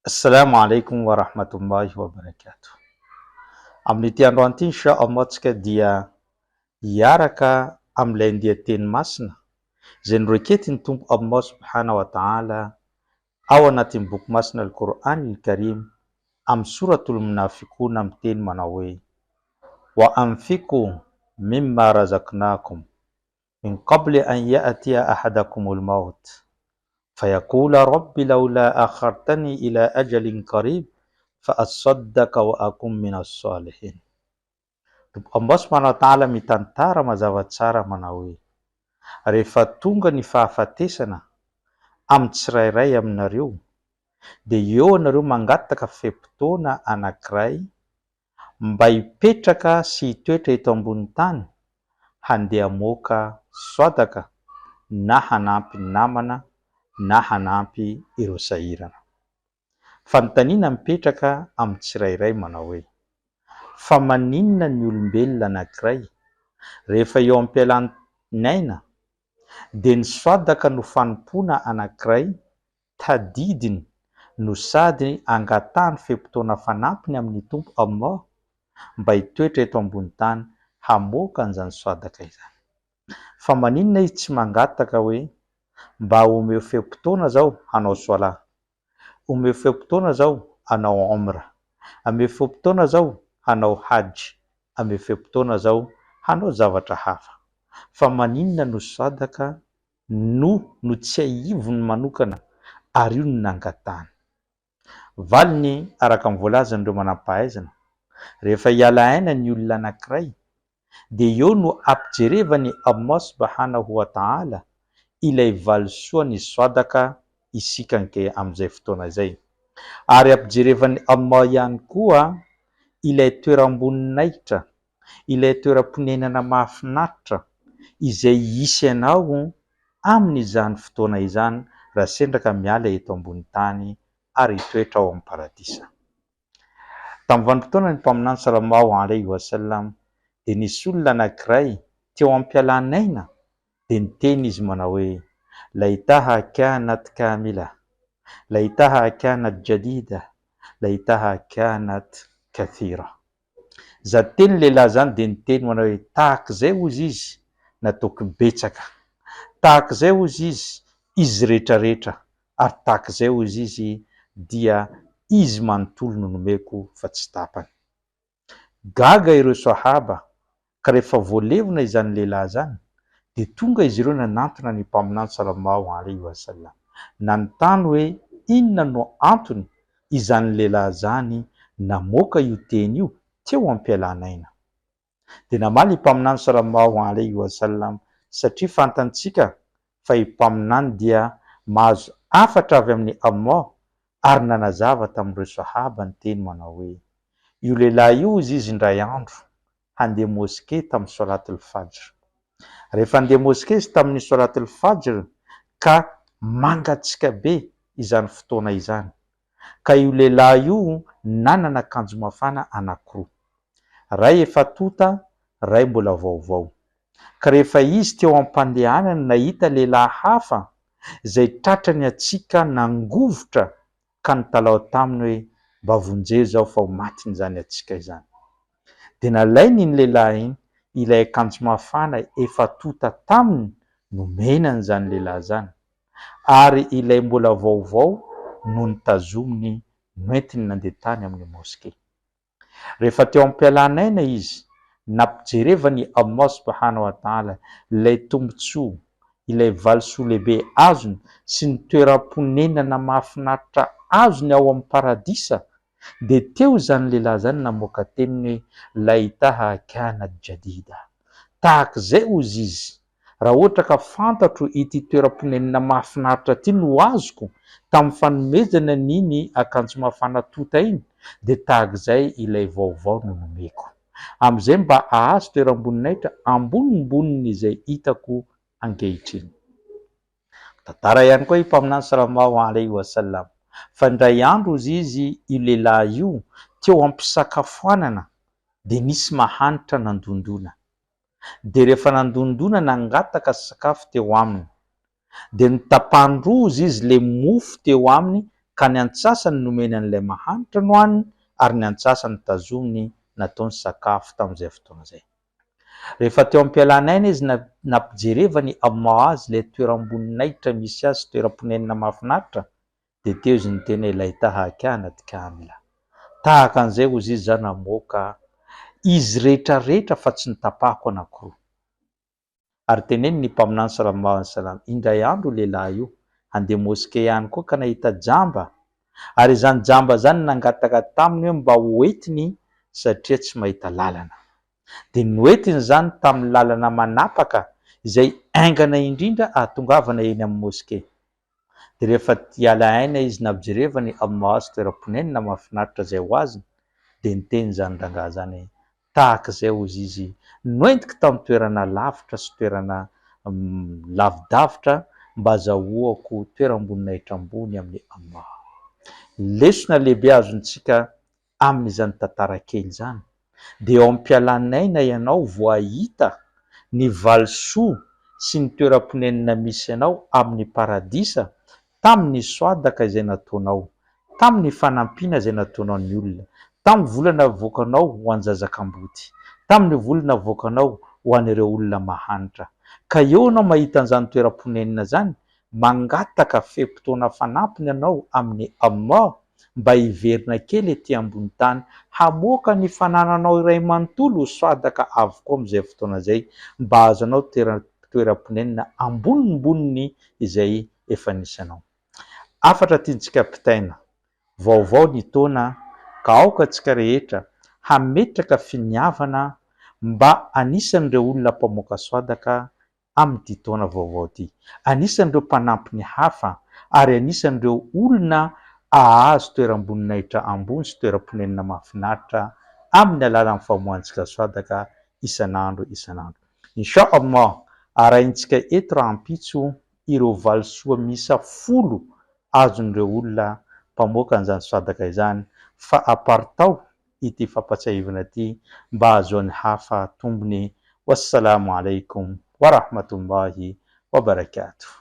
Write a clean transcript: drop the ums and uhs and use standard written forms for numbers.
Assalamu alaikum wa rahmatullahi wa barakatuh. Amin'ity androany ity insha Allah tsika dia hiaraka amin'ilay andian-teny masina izay noreketin'ny Tompo Allah subhanahu wa ta'ala ao anatin'ny boky masina Al-Qur'an Al-Karim amin'ny Souratul Munafiqun amin'ny teny manao hoe, Wa anfiqu mimma razaqnakum min qabli an ya'tiya ahadakumul mawt fayaqula rabbi lawla akhartani ila ajalin qarib fa asaddaka wa akun minas salihin. Tompo Allah subhanahu wa ta'ala mitantara mazava tsara manao hoe, Rehefa tonga ny fahafatesana amin'ny tsirairay aminareo dia eo anareo mangataka fe-potoana anankiray mba hipetraka sy hitoetra eto ambony tany handeha hamoaka swadaka na hanampy ny namana na hanampy ireo sahirana. Fanontaniana mipetraka amin'ny tsirairay manao hoe, Fa maninona ny olombelona anankiray rehefa eo am-pialan'aina dia ny swadaka no fanompoana anankiray tadidiny no sady angatahany fe-potoana fanampiny amin'ny Tompo Allah mba hitoetra eto ambony tany hamoaka an'izany swadaka izany. Fa maninona izy tsy mangataka hoe mba omeo fe-potoana zaho hanao swalah, omeo fe-potoana zaho hanao omra, ameo fe-potoana zaho hanao hajj, ameo fe-potoana zaho hanao zavatra hafa. Fa maninona no swadaka no notsiahiviny manokana ary io no nangatahany. Valiny, araka ny voalazan'ireo manampahaizana, rehefa hiala aina ny olona anankiray dia eo no ampijerevan'i Allah subhanahu wa ta'ala ilay valisoa ny swadaka isika anke amin'izay fotoana izay. Ary ampijerevan'i Allah ihany koa ilay toeram-boninahitra ilay toeram-ponenana mahafinaritra izay hisy anao amin'izany fotoana izany raha sendra ka miala eto ambony tany ary hitoetra ao amin'ny paradisa. Tamin'ny vanim-potoanan'ny Mpaminany Salallahu alaihi wa sallam dia nisy olona anankiray teo am-pialan'aina dia niteny izy manao hoe, Laitaha kanat kamila, laitaha kanat jadida, laitaha kanat kathira. Zany teny lehilahy zany dia niteny manao hoe tahak'izay hozy izy nataoko betsaka, tahak'izay hozy izy izy retraretra ary tahak'izay hozy izy dia izy manontolo no nomeko fa tsy tapany. Gaga ireo Sahaba ka rehefa voalevina izany lehilahy izany dia tonga izy ireo nanantona ny Mpaminany Salallahu alaihi wa sallam nanontany hoe inona no antony izany lehilahy izany namoaka io teny io teo am-pialan'aina. Dia namaly i Mpaminany Salallahu alaihi wa sallam satria fantantsika fa i Mpaminany dia mahazo hafatra avy amin'i Allah ary nanazava tamin'ireo Sahaba ny teny manao hoe, Io lehilahy io hozy izy indray andro handeha moske tamin'ny Solat al-Fajr. Rehefa handeha moske izy tamin'ny Solat al-Fajr ka mangatsiaka be izany fotoana izany, ka io lehilahy io nanana akanjo mafana anankiroa. Ray efa tonta, ray mbola vaovao. Ka rehefa izy teo am-pandehanana nahita lehilahy hafa izay tratrany hatsiaka nangovitra ka nitalaho taminy hoe mba vonjeo izaho fa ho matin'izany hatsiaka izany. Dia nalainy iny lehilahy iny ilay akanjo mafana efa tonta taminy nomena an'izany lehilahy izany, ary ilay mbola vaovao no notazominy noentiny nandeha tany amin'ny moske. Rehefa teo am-pialan'aina izy, nampijerevan'i Allah subhanahu wa ta'ala ilay tombontsoa, ilay valisoa lehibe azony sy ny toeram-ponenana mahafinaritra azony ao amin'ny paradisa, dia teo izany lehilahy izany namoaka teniny hoe, Laitaha kanat jadida. Tahak'izay hozy izy, Raha ohatra ka fantatro ity toeram-ponenana mahafinaritra ity no azoko tamin'ny fanomezana an'iny akanjo mafana tonta iny dia tahak'izay ilay vaovao no nomeko. Amin'izay mba hahazo toeram-boninahitra ambonimbonin'izay hitako ankehitriny. Mitantara ihany koa i Mpaminany Salallahu alaihi wa sallam fa indray andro hozy izy io lehilahy io teo am-pisakafoanana dia nisy mahantra nandondona. Dia rehefa nandondona nangataka sakafo teo aminy. Dia notapahany roa hozy izy le mofo teo aminy ka ny antsasany nomeny an'ilay mahantra nohaniny ary ny antsasany tazominy nataony sakafo tamin'izay fotoana izay. Rehefa teo am-pialana aina izy nampijerevany Allah azy ilay toeram-boninahitra misy azy sy toeram-ponenana mahafinaritra dia teo izy niteny hoe laitaha kanat kamila. Tahaka an'izay hozy izy za namoaka izy rehetra rehetra fa tsy notapahako anankiroa. Ary teneniny ny Mpaminany Salallahu alaihi wasallam, indray andro io lehilahy io handeha moske ihany koa ka nahita jamba, ary izany jamba izany nangataka taminy hoe mba ho entiny satria tsy mahita lalana. Dia noentiny izany tamin'ny lalana manapaka izay haingana indrindra ahatongavana eny amin'ny moske. Dia rehefa hiala aina izy nampijerevany Allah azy toeram-ponenana mahafinaritra izay ho azony, dia niteny izany rangahy izany hoe, tahaka izay hozy izy, noentiko tamin'ny toerana lavitra sy toerana lavidavitra mba azahoako toeram-boninahitra ambony amin'i Allah. Lesona lehibe azontsika amin'izany tantara kely izany, dia eo am-pialan'aina ianao vao hahita ny valisoa sy ny toeram-ponenana misy anao amin'ny Paradisa tamin'ny swadaka izay nataonao, tamin'ny fanampiana izay nataonao ny olona, tamin'ny vola navoakanao ho an-jaza kamboty, tamin'ny vola navoakanao ho an'ireo olona mahantra. Ka eo ianao mahita an'izany toeram-ponenana izany, mangataka fe-potoana fanampiny ianao amin'i Allah mba hiverina kely ety ambony tany hamoaka ny fanananao iray manontolo ho swadaka avokoa amin'izay fotoana izay mba hahazoanao toeram-ponenana ambonimboniny izay efa nisy anao. Hafatra tiantsika ampitaina, vaovao ny taona ka aoka antsika rehetra hametraka finiavana mba anisan'ireo olona mpamoaka swadaka amin'ity taona vaovao ity. Anisan'ireo mpanampy ny hafa ary anisan'ireo olona hahazo toeram-boninahitra ambony sy toeram-ponenana mahafinaritra amin'ny alalan'ny famoahantsika swadaka isan'andro isan'andro. Insha Allah, arahintsika eto rahampitso ireo valisoa miisa folo azon'ireo olona mpamoaka an'izany swadaka izany fa aparitao ity fampatsiahivana ity mba hahazoan'ny hafa tombony Wassalamo alaikum warahmatullahi wabarakatuh.